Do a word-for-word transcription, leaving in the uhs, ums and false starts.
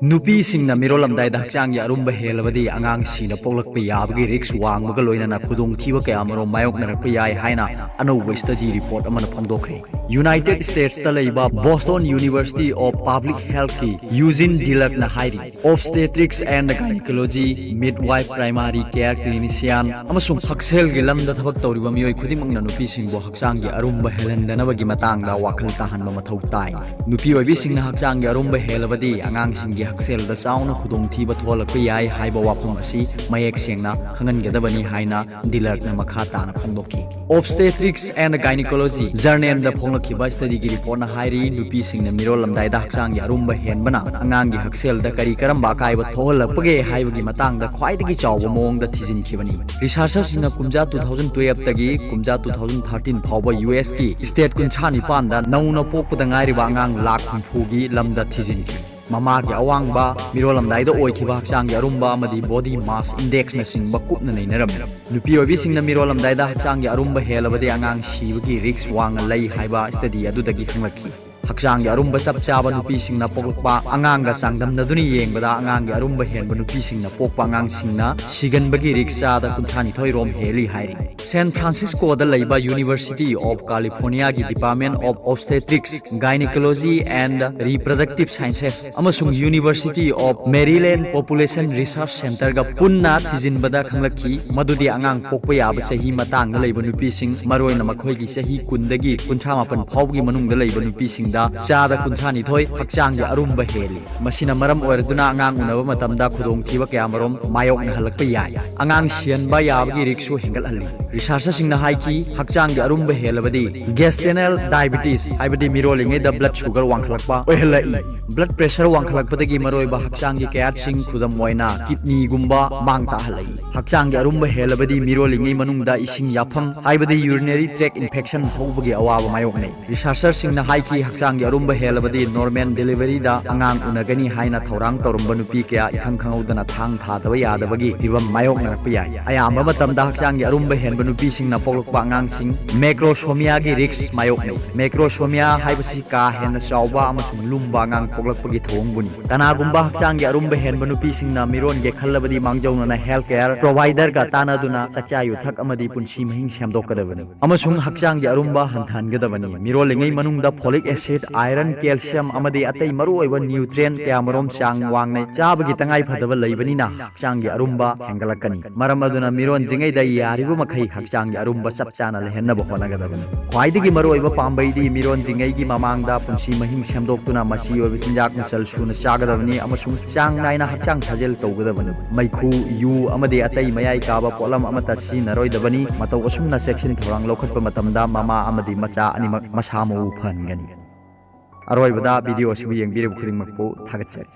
ꯅꯨꯄꯤꯁꯤꯡꯅ ꯃꯤꯔꯣꯜꯂꯝꯗꯥꯏꯗ ꯍꯛꯆꯥꯡꯒꯤ ꯑꯔꯨꯝꯕ ꯍꯦꯜꯂꯕꯗꯤ ꯑꯉꯥꯡ ꯁꯤꯅ ꯄꯣꯛꯂꯛꯄ ꯌꯥꯕꯒꯤ ꯔꯤꯛꯁ ꯋꯥꯡꯕꯒ ꯂꯣꯏꯅꯅ ꯈꯨꯗꯣꯡꯊꯤꯕ ꯀꯌꯥ ꯑꯃꯔꯣꯝ ꯃꯥꯌꯣꯛꯅꯔꯛꯄ ꯌꯥꯏ ꯍꯥꯏꯅ ꯑꯅꯧꯕ ꯁ꯭ꯇꯗꯤ ꯔꯤꯄꯣꯔꯠ ꯑꯃꯅ ꯐꯣꯡꯗꯣꯛꯈ꯭ꯔꯦ꯫ ꯌꯨꯅꯥꯏꯇꯦꯗ ꯁ꯭ꯇꯦꯠꯁꯇ ꯂꯩꯕ Boston university of public ꯍꯦꯜꯊꯀꯤ Eugene ꯗꯤꯂꯔꯅ ꯍꯥꯏꯔꯤ, Obstetrics and Gynecology, Midwife, Primary Care Clinician ꯑꯃꯁꯨꯡ ꯍꯛꯁꯦꯜꯒꯤ ꯂꯝꯗ ꯊꯕꯛ ꯇꯧꯔꯤꯕ ꯃꯤꯑꯣꯏ ꯈꯨꯗꯤꯡꯃꯛꯅ ꯅꯨꯄꯤꯁꯤꯡꯕꯨ ꯍꯛꯆꯥꯡꯒꯤ ꯑꯔꯨꯝꯕ ꯍꯦꯜꯍꯟꯗꯅꯕꯒꯤ ꯃꯇꯥꯡꯗ ꯋꯥꯈꯜ ꯇꯥꯍꯟꯕ ꯃꯊꯧ ꯇꯥꯏ꯫ ꯅꯨꯄꯤ ꯑꯣꯏꯕꯤꯁꯤꯡꯅ ꯍꯛꯆꯥꯡꯒꯤ ꯑꯔꯨꯝꯕ ꯍꯦꯜꯂꯕꯗꯤ ꯑꯉꯥꯡꯁꯤꯡꯒꯤ ꯍꯛꯁꯦꯜꯗ ꯆꯥꯎꯅ ꯈꯨꯗꯣꯡꯊꯤꯕ ꯊꯣꯛꯍꯜꯂꯛꯄ ꯌꯥꯏ ꯍꯥꯏꯕ ꯋꯥꯐꯝ ꯑꯁꯤ ꯃꯌꯦꯛ ꯁꯦꯡꯅ ꯈꯪꯍꯟꯒꯗꯕꯅꯤ ꯍꯥꯏꯅ ꯗꯤꯂꯔꯅ ꯃꯈꯥ ꯇꯥꯅ ꯐꯣꯡꯗꯣꯛꯈꯤ꯫ Obstetrics and Gynecology ꯖꯔꯅꯦꯜꯗ ꯐꯣꯡꯂꯛꯈꯤꯕ ꯁ꯭ꯇꯗꯤꯒꯤ ꯔꯤꯄꯣꯔꯠꯅ ꯍꯥꯏꯔꯤ, ꯅꯨꯄꯤꯁꯤꯡꯅ ꯃꯤꯔꯣꯜꯂꯝꯗꯥꯏꯗ ꯍꯛꯆꯥꯡꯒꯤ ꯑꯔꯨꯝꯕ ꯍꯦꯟꯕꯅ ꯑꯉꯥꯡꯒꯤ ꯍꯛꯁꯦꯜꯗ ꯀꯔꯤ ꯀꯔꯝꯕ ꯑꯀꯥꯏꯕ ꯊꯣꯛꯍꯜꯂꯛꯄꯒꯦ ꯍꯥꯏꯕꯒꯤ ꯃꯇꯥꯡꯗ ꯈ꯭ꯋꯥꯏꯗꯒꯤ ꯆꯥꯎꯕ ꯃꯑꯣꯡꯗ ꯊꯤꯖꯤꯟꯈꯤꯕꯅꯤ꯫ ꯔꯤꯁꯥꯔꯆꯔꯁꯤꯡꯅ ꯀꯨꯝꯖꯥ two thousand twelve ꯇꯒꯤ ꯀꯨꯝꯖꯥ two thousand thirteen ꯐꯥꯎꯕ ꯌꯨ ꯑꯦꯁ ꯀꯤ ꯁ꯭ꯇꯦꯠ ꯀꯨꯟꯊ꯭ꯔꯥ ꯅꯤꯄꯥꯟꯗ ꯅꯧꯅ ꯄꯣꯛꯄꯗ ꯉꯥꯏꯔꯤꯕ ꯑꯉꯥꯡ ꯂꯥꯈ ꯍꯨꯝꯐꯨꯒꯤ ꯂꯝꯗ ꯊꯤꯖꯤꯟꯈꯤ꯫ ꯃꯃꯥꯒꯤ ꯑꯋꯥꯡꯕ, ꯃꯤꯔꯣꯜꯂꯝꯗꯥꯏꯗ ꯑꯣꯏꯈꯤꯕ ꯍꯛꯆꯥꯡꯒꯤ ꯑꯔꯨꯝꯕ ꯑꯃꯗꯤ ꯕꯣꯗꯤ ꯃꯥꯁ ꯏꯟꯗꯦꯛꯁꯅꯆꯤꯡꯕ ꯀꯨꯞꯅ ꯅꯩꯅꯔꯝꯃꯤ꯫ ꯅꯨꯄꯤ ꯑꯣꯏꯕꯤꯁꯤꯡꯅ ꯃꯤꯔꯣꯜꯂꯝꯗꯥꯏꯗ ꯍꯛꯆꯥꯡꯒꯤ ꯑꯔꯨꯝꯕ ꯍꯦꯜꯂꯕꯗꯤ ꯑꯉꯥꯡ ꯁꯤꯕꯒꯤ ꯔꯤꯛꯁ ꯋꯥꯡꯅ ꯂꯩ ꯍꯥꯏꯕ ꯁ꯭ꯇꯗꯤ ꯑꯗꯨꯗꯒꯤ ꯈꯪꯂꯛꯈꯤ꯫ ꯍꯛꯆꯥꯡꯒꯤ ꯑꯔꯨꯝꯕ ꯆꯞ ꯆꯥꯕ ꯅꯨꯄꯤꯁꯤꯡꯅ ꯄꯣꯛꯂꯛꯄ ꯑꯉꯥꯡꯒ ꯆꯥꯡꯗꯝꯅꯗꯨꯅ ꯌꯦꯡꯕꯗ ꯑꯉꯥꯡꯒꯤ ꯑꯔꯨꯝꯕ ꯍꯦꯟꯕ ꯅꯨꯄꯤꯁꯤꯡꯅ ꯄꯣꯛꯄ ꯑꯉꯥꯡꯁꯤꯡꯅ ꯁꯤꯒꯟꯕꯒꯤ ꯔꯤꯛꯁ ꯆꯥꯗ ꯀꯨꯟꯊ꯭ꯔꯥꯅꯤꯊꯣꯏ ꯔꯣꯝ ꯍꯦꯜꯂꯤ ꯍꯥꯏꯔꯤ꯫ ꯁꯦꯟ ꯐ꯭ꯔꯥꯟꯁꯤꯁꯀꯣꯗ ꯂꯩꯕ ꯌꯨꯅꯤꯚꯔꯁꯤꯇꯤ ꯑꯣꯐ ꯀꯥꯂꯤꯐꯣꯔꯅꯤꯌꯥꯒꯤ Department of Obstetrics, Gynecology and Reproductive Sciences ꯑꯃꯁꯨꯡ University of Maryland Population Research Centerꯒ ꯄꯨꯟꯅ ꯊꯤꯖꯤꯟꯕꯗ ꯈꯪꯂꯛꯈꯤ ꯃꯗꯨꯗꯤ ꯑꯉꯥꯡ ꯄꯣꯛꯄ ꯌꯥꯕ ꯆꯍꯤ ꯃꯇꯥꯡꯗ ꯂꯩꯕ ꯅꯨꯄꯤꯁꯤꯡ, ꯃꯔꯨꯑꯣꯏꯅ ꯃꯈꯣꯏꯒꯤ ꯆꯍꯤ ꯀꯨꯟꯗꯒꯤ ꯀꯨꯟꯊ꯭ꯔꯥ ꯃꯥꯄꯟ ꯐꯥꯎꯕꯒꯤ ꯃꯅꯨꯡꯗ ꯂꯩꯕ ꯅꯨꯄꯤꯁꯤꯡꯗ ꯆꯥꯗ ꯀꯨꯟꯊ꯭ꯔꯥꯅꯤꯊꯣꯏ ꯍꯛꯆꯥꯡꯒꯤ ꯑꯔꯨꯝꯕ ꯍꯦꯜꯂꯤ꯫ ꯃꯁꯤꯅ ꯃꯔꯝ ꯑꯣꯏꯔꯗꯨꯅ ꯑꯉꯥꯡ ꯎꯅꯕ ꯃꯇꯝꯗ ꯈꯨꯗꯣꯡꯊꯤꯕ ꯀꯌꯥꯃꯔꯨꯝ ꯃꯥꯌꯣꯛꯅꯍꯜꯂꯛꯄ ꯌꯥꯏ꯫ ꯑꯉꯥꯡ ꯁꯤꯍꯟꯕ ꯌꯥꯕꯒꯤ ꯔꯤꯛꯁꯁꯨ ꯍꯦꯟꯒꯠꯍꯜꯂꯤ꯫ ꯔꯤꯁꯥꯔꯆꯔꯁꯤꯡꯅ ꯍꯥꯏꯈꯤ, ꯍꯛꯆꯥꯡꯒꯤ ꯑꯔꯨꯝꯕ ꯍꯦꯜꯂꯕꯗꯤ gestational diabetes, ꯍꯥꯏꯕꯗꯤ ꯃꯤꯔꯣꯜꯂꯤꯉꯩꯗ ꯕ꯭ꯂꯗ ꯁꯨꯒꯔ ꯋꯥꯡꯈꯠꯂꯛꯄ ꯑꯣꯏꯍꯜꯂꯛꯏ꯫ ꯕ꯭ꯂꯗ ꯄ꯭ꯔꯦꯁꯔ ꯋꯥꯡꯈꯠꯂꯛꯄꯗꯒꯤ ꯃꯔꯨꯑꯣꯏꯕ ꯍꯛꯆꯥꯡꯒꯤ ꯀꯌꯥꯠꯁꯤꯡ, ꯈꯨꯗꯝ ꯑꯣꯏꯅ ꯀꯤꯗꯅꯤꯒꯨꯝꯕ, ꯃꯥꯡ ꯇꯥꯍꯜꯂꯛꯏ꯫ ꯍꯛꯆꯥꯡꯒꯤ ꯑꯔꯨꯝꯕ ꯍꯦꯜꯂꯕꯗꯤ ꯃꯤꯔꯣꯜꯂꯤꯉꯩ ꯃꯅꯨꯡꯗ ꯏꯁꯤꯡ ꯌꯥꯐꯝ, ꯍꯥꯏꯕꯗꯤ urinary tract infection ꯍꯧꯕꯒꯤ ꯑꯋꯥꯕ ꯃꯥꯌꯣꯛꯅꯩ꯫ ꯔꯤꯁꯥꯔꯆꯔꯁꯤꯡꯅ ꯍꯥꯏꯈꯤ, ꯍꯛꯆꯥꯡ ꯍꯛꯆꯥꯡꯒꯤ ꯑꯔꯨꯝꯕ ꯍꯦꯜꯂꯕꯗꯤ ꯅꯣꯔꯃꯦꯜ ꯗꯦꯂꯤꯚꯔꯤꯗ ꯑꯉꯥꯡ ꯎꯅꯒꯅꯤ ꯍꯥꯏꯅ ꯊꯧꯔꯥꯡ ꯇꯧꯔꯝꯕ ꯅꯨꯄꯤ ꯀꯌꯥ ꯏꯈꯪ ꯈꯪꯍꯧꯗꯅ ꯊꯥꯡ ꯊꯥꯗꯕ ꯌꯥꯗꯕꯒꯤ ꯐꯤꯕꯝ ꯃꯥꯌꯣꯛꯅꯔꯛꯄ ꯌꯥꯏ꯫ ꯑꯌꯥꯝꯕ ꯃꯇꯝꯗ ꯍꯛꯆꯥꯡꯒꯤ ꯑꯔꯨꯝꯕ ꯍꯦꯟꯕ ꯅꯨꯄꯤꯁꯤꯡꯅ ꯄꯣꯛꯂꯛꯄ ꯑꯉꯥꯡꯁꯤꯡ ꯃꯦꯀ꯭ꯔꯣꯁꯣꯃꯤꯌꯥꯒꯤ ꯔꯤꯛꯁ ꯃꯥꯌꯣꯛꯅꯩ꯫ ꯃꯦꯀ꯭ꯔꯣꯁꯣꯃꯤꯌꯥ ꯍꯥꯏꯕꯁꯤ ꯀꯥ ꯍꯦꯟꯅ ꯆꯥꯎꯕ ꯑꯃꯁꯨꯡ ꯂꯨꯝꯕ ꯑꯉꯥꯡ ꯄꯣꯛꯂꯛꯄꯒꯤ ꯊꯧꯑꯣꯡꯕꯨꯅꯤ꯫ ꯀꯅꯥꯒꯨꯝꯕ ꯍꯛꯆꯥꯡꯒꯤ ꯑꯔꯨꯝꯕ ꯍꯦꯟꯕ ꯅꯨꯄꯤꯁꯤꯡꯅ ꯃꯤꯔꯣꯟꯒꯦ ꯈꯜꯂꯕꯗꯤ ꯃꯥꯡꯖꯧꯅꯅ ꯍꯦꯜꯊ ꯀꯦꯌꯔ ꯄ꯭ꯔꯣꯚꯥꯏꯗꯔꯒ ꯇꯥꯟꯅꯗꯨꯅ ꯆꯥꯛꯆꯥ ꯌꯨꯊꯛ ꯑꯃꯗꯤ ꯄꯨꯟꯁꯤ ꯃꯍꯤꯡ ꯁꯦꯝꯗꯣꯛꯀꯗꯕꯅꯤ꯫ ꯑꯃꯁꯨꯡ ꯍꯛꯆꯥꯡꯒꯤ ꯑꯔꯨꯝꯕ ꯍꯟꯊꯍꯟꯒꯗꯕꯅꯤ꯫ ꯃꯤꯔꯣꯜꯂꯤꯉꯩ ꯃꯅꯨꯡꯗ ꯐꯣꯂꯤꯛ ꯑꯦꯁꯤꯗ, ꯑꯥꯏꯔꯟ, ꯀꯦꯜꯁꯤꯌꯝ ꯑꯃꯗꯤ ꯑꯇꯩ ꯃꯔꯨꯑꯣꯏꯕ ꯅ꯭ꯌꯨꯇ꯭ꯔꯤꯌꯦꯟ ꯀꯌꯥꯃꯔꯨꯝ ꯆꯥꯡ ꯋꯥꯡꯅ ꯆꯥꯕꯒꯤ ꯇꯉꯥꯏ ꯐꯗꯕ ꯂꯩꯕꯅꯤꯅ ꯍꯛꯆꯥꯡꯒꯤ ꯑꯔꯨꯝꯕ ꯍꯦꯟꯒꯠꯂꯛꯀꯅꯤ꯫ ꯃꯔꯝ ꯑꯗꯨꯅ ꯃꯤꯔꯣꯟꯗ꯭ꯔꯤꯉꯩꯗ ꯌꯥꯔꯤꯕ ꯃꯈꯩ ꯍꯛꯆꯥꯡꯒꯤ ꯑꯔꯨꯝꯕ ꯆꯞ ꯆꯥꯅ ꯂꯩꯍꯟꯅꯕ ꯍꯣꯠꯅꯒꯗꯕꯅꯤ꯫ ꯈ꯭ꯋꯥꯏꯗꯒꯤ ꯃꯔꯨꯑꯣꯏꯕ ꯄꯥꯝꯕꯩꯗꯤ ꯃꯤꯔꯣꯟꯗ꯭ꯔꯤꯉꯩꯒꯤ ꯃꯃꯥꯡꯗ ꯄꯨꯟꯁꯤ ꯃꯍꯤꯡ ꯁꯦꯝꯗꯣꯛꯇꯨꯅ ꯃꯆꯤ ꯑꯣꯏꯕ ꯆꯤꯟꯖꯥꯛ ꯃꯆꯜ ꯁꯨꯅ ꯆꯥꯒꯗꯕꯅꯤ ꯑꯃꯁꯨꯡ ꯆꯥꯡ ꯅꯥꯏꯅ ꯍꯛꯆꯥꯡ ꯁꯥꯖꯦꯜ ꯇꯧꯒꯗꯕꯅꯤ꯫ ꯃꯩꯈꯨ, ꯌꯨ ꯑꯃꯗꯤ ꯑꯇꯩ ꯃꯌꯥꯏ ꯀꯥꯕ ꯄꯣꯠꯂꯝ ꯑꯃꯠꯇ ꯁꯤꯖꯤꯟꯅꯔꯣꯏꯗꯕꯅꯤ꯫ ꯃꯇꯧ ꯑꯁꯨꯝꯅ ꯆꯦꯛꯁꯤꯟ ꯊꯧꯔꯥꯡ ꯂꯧꯈꯠꯄ ꯃꯇꯝꯗ ꯃꯃꯥ ꯑꯃꯗꯤ ꯃꯆꯥ ꯑꯅꯤꯃꯛ ꯃꯁꯥ ꯃꯎ ꯐꯍꯟꯒꯅꯤ꯫ ꯑꯔꯣꯏꯕꯗ ꯚꯤꯗꯤꯑꯣ ꯑꯁꯤꯕꯨ ꯌꯦꯡꯕꯤꯔꯤꯕ ꯈꯨꯗꯤꯡꯃꯛꯄꯨ ꯊꯥꯒꯠꯆꯔꯤ꯫